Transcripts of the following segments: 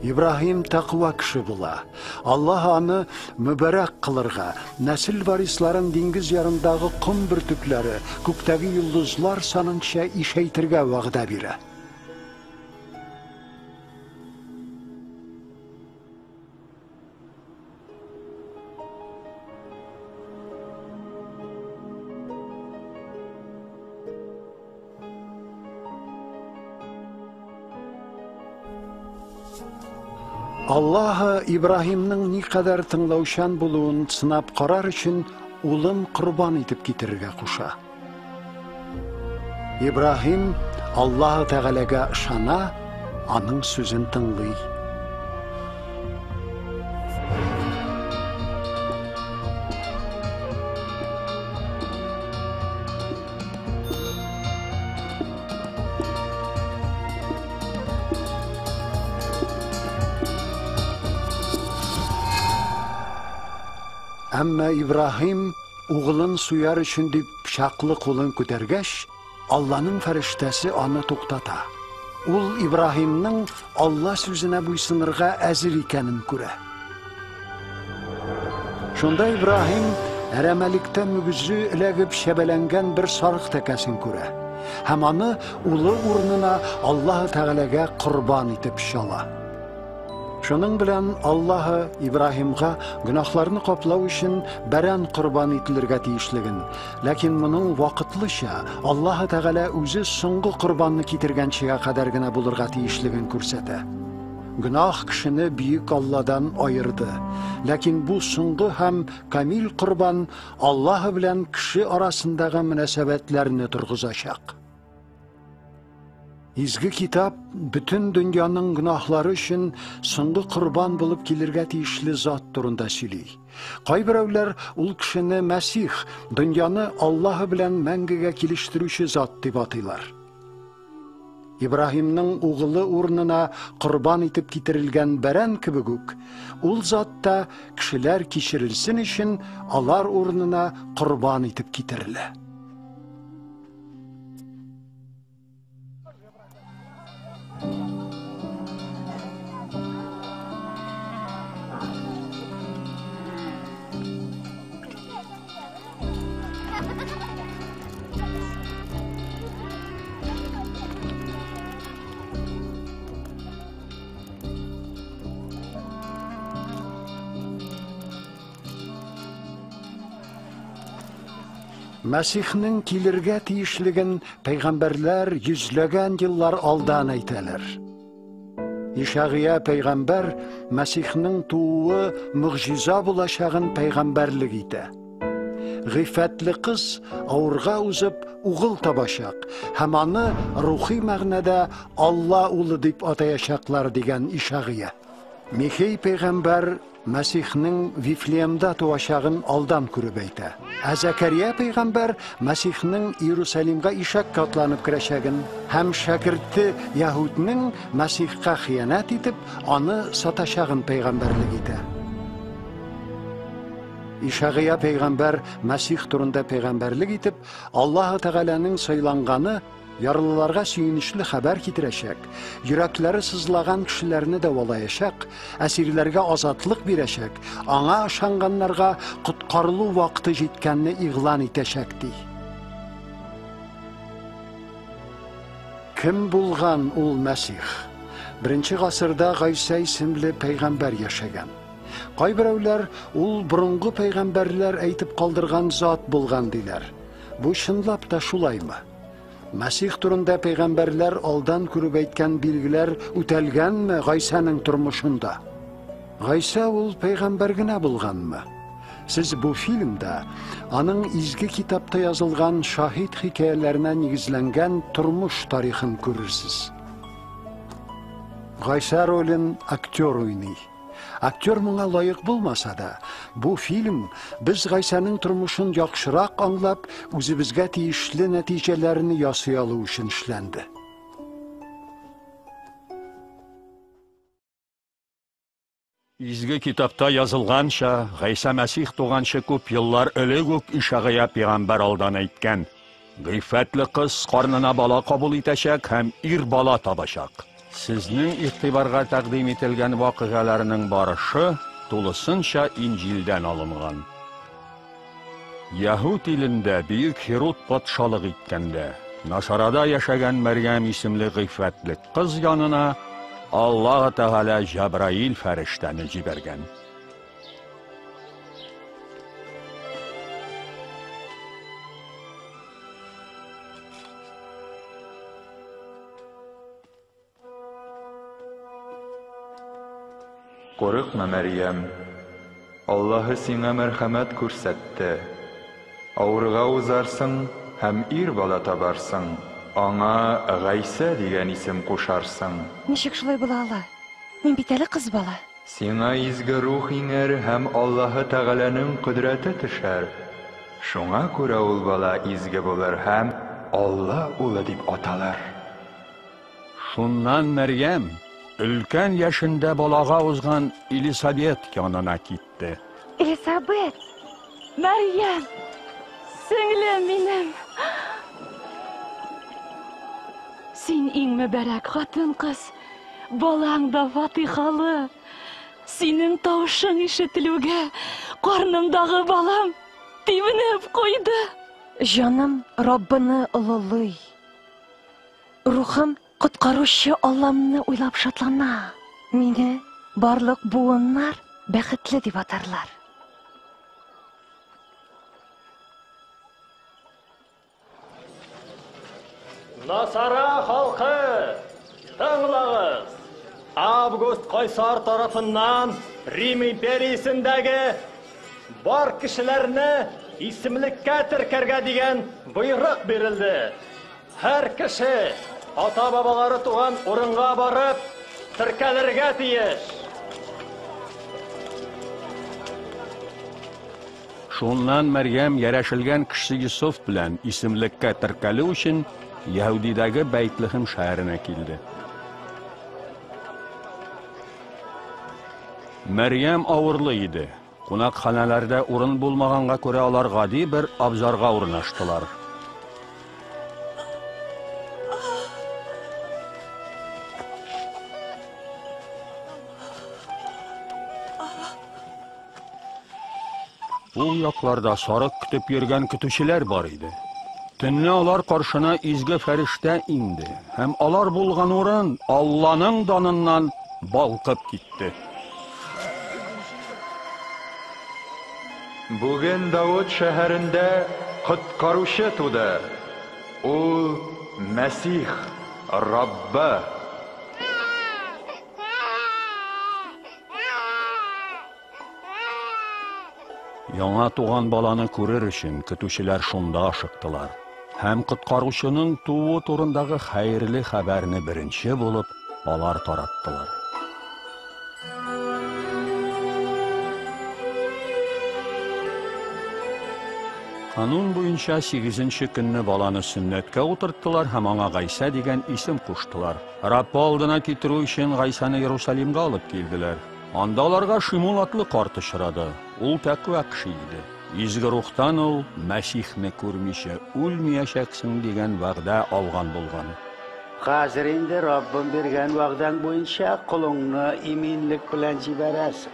Ибраһим тәкъва кеше була. Аллаһ аны мөбарәк кылырга, нәсел варисларын диңгез ярындагы ком бөртекләре, күктәге йолдызлар санынча ишәйтергә вәгъдә бирә. Аллаһы Ибраһимның никадәр тыңлаучан булуын сынап карар өчен улын корбан итеп китерергә куша. Ибраһим Аллаһы Тәгаләгә ышана, аның сүзен тыңлый. Әмма Ибраһим угылын суяр өчен дип пычаклы кулын күтәргәч, Алланың фәрештәсе аны туктата. Ул Ибраһимның Алла сүзенә буйсынырга әзер икәнен күрә. Шунда Ибраһим әрәмәлектә мөгезе эләгеп чәбәләнгән бер сарык тәкәсен күрә һәм аны улы урынына Аллаһы Тәгаләгә корбан итеп чала. Шуның белән Аллаһы Ибраһимга гөнаһларны каплау өчен бәрән корбан ителергә тиешлеген, ләкин моның вакытлыча Аллаһы Тәгалә үзе соңгы корбанны китергәнчегә кадәр генә булырга тиешлеген күрсәтә. Гөнаһ кешене бөек Алладан аерды. Ләкин бу соңгы һәм камил корбан Аллаһы белән кеше арасындагы мөнәсәбәтләрне торгызачак. Изге китап бөтен дөньяның гөнаһлары өчен соңгы корбан булып килергә тиешле зат турында сөйли. Кайберәүләр ул кешене Мәсих, дөньяны Аллаһы белән мәңгегә килештерүче зат дип атыйлар. Ибраһимның угылы урынына корбан итеп китерелгән бәрән кебек үк, ул зат та кешеләр кичерелсен өчен алар урынына корбан итеп китерелә. Мәсихнең килергә тиешлеген пәйгамбәрләр йөзләгән еллар алдан әйтәләр. Ишагыя пәйгамбәр Мәсихнең тууы могҗиза булачагын пәйгамбәрлек итә. Гыйффәтле кыз авырга узып угыл табачак һәм аны рухи мәгънәдә Алла улы дип атаячаклар дигән Ишагыя. Михей пәйгамбәр Мәсихнең Вифлеемда туачагын алдан күреп әйтә. Ә Зәкәрия пәйгамбәр Мәсихнең Иерусалимга ишәккә атланып керәчәген һәм шәкерте Яһүднең Мәсихка хыянәт итеп, аны сатачагын пәйгамбәрлек итә. Ишагыя пәйгамбәр Мәсих турында пәйгамбәрлек итеп, Аллаһы Тәгаләнең сайланганы ярлыларга сөенечле хәбәр китерәчәк, йөрәкләре сызлаган кешеләрне дәвалаячак, әсирләргә азатлык бирәчәк, аңа ышанганнарга коткарылу вакыты җиткәнне игълан итәчәк, ди. Кем булган ул Мәсих? Беренче гасырда Гайсә исемле пәйгамбәр яшәгән. Кайберәүләр ул борынгы пәйгамбәрләр әйтеп калдырган зат булган диләр. Бу чынлап та шулаймы? Мәсих турында пәйгамбәрләр алдан күреп әйткән билгеләр үтәлгәнме Гайсәнең тормышында? Гайсә ул пәйгамбәр генә булганмы? Сез бу фильмда аның изге китапта язылган шаһит хикәяләренә нигезләнгән тормыш тарихын күрерсез. Гайсә ролен актер уйный. Актер моңа лаек булмаса да, бу фильм без Гайсәнең тормышын яхшырак аңлап, үзебезгә тиешле нәтиҗәләрне ясый алу өчен эшләнде. Изге китапта язылганча, Гайсә Мәсих туганчы күп еллар элек үк Ишагыя пәйгамбәр алдан әйткән: Гыйффәтле кыз карнына бала кабул итәчәк һәм ир бала табачак. Сезнең игътибарга тәкъдим ителгән вакыйгаларның барышы тулысынча Инҗилдән алынган. Яһүд илендә бөек Һируд патшалык иткәндә, Насарада яшәгән Мәрьям исемле гыйффәтле кыз янына Аллаһ Тәгалә Җәбраил фәрештәне җибәргән. Курыкма, Мәрьям. Аллаһы сиңа мәрхәмәт күрсәтте. Авырга узарсың һәм ир бала табарсың. Аңа Гайсә дигән исем кушарсың. Ничек шулай була ала? Мин бит әле кыз бала. Сиңа изге рух иңәр һәм Аллаһы Тәгаләнең кодрәте төшәр. Шуңа күрә ул бала изге булыр һәм Алла улы дип аталыр. Шуннан Мәрьям өлкән яшендә балага узган Элисабет янына китте. Элисабет! Мәрьям! Сеңлем минем! Син иң мөбарәк хатын-кыз. Балаң да фатихалы. Синең тавышың ишетелүгә карнымдагы балам тибенеп куйды. Җаным Раббыны олылый. Рухым Коткаручы Алламны уйлап шатлана. Мине барлык буыннар бәхетле дип атарлар. Насара халкы, тыңлагыз! Август кайсар тарафыннан Рим империясендәге бар кешеләрне исемлеккә теркәргә дигән боерык бирелде. Һәр кеше ата-бабалары туган урынга барып теркәлергә тиеш. Шуннан Мәрьям ярәшелгән кеше Йосыф белән исемлеккә теркәлү өчен Яһүдидәге Бәйтлехем шәһәренә килде. Мәрьям авырлы иде. Кунакханәләрдә урын булмаганга күрә алар гади бер абзарга урнаштылар. Ул якларда сарык көтеп йөргән көтүчеләр бар иде. Төнне алар каршына изге фәрештә иңде, һәм алар булган урын Алланың даныннан балкып китте. Бүген Давыт шәһәрендә Коткаручы туды. Ул Мәсих, Раббы. Яңа туган баланы күрер өчен көтүчеләр шунда ашыктылар. Һәм коткаручының тууы турындагы хәерле хәбәрне беренче булып алар тараттылар. Канун буенча сигезенче көнне баланы сөннәткә утырттылар һәм аңа Гайсә дигән исем куштылар. Раббы алдына китерү өчен Гайсәне Иерусалимга алып килделәр. Анда аларга Шимун атлы карт очрады. Ул тәкъва кеше иде. Изге рухтан ул Мәсихне күрмичә үлмиячәксең дигән вәгъдә алган булган. Хәзер инде Раббым биргән вәгъдәң буенча колыңны иминлек белән җибәрәсең.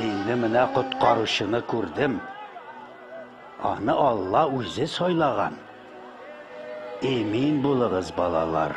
Инде менә коткаручыны күрдем. Аны Алла үзе сайлаган. Имин булыгыз, балалар.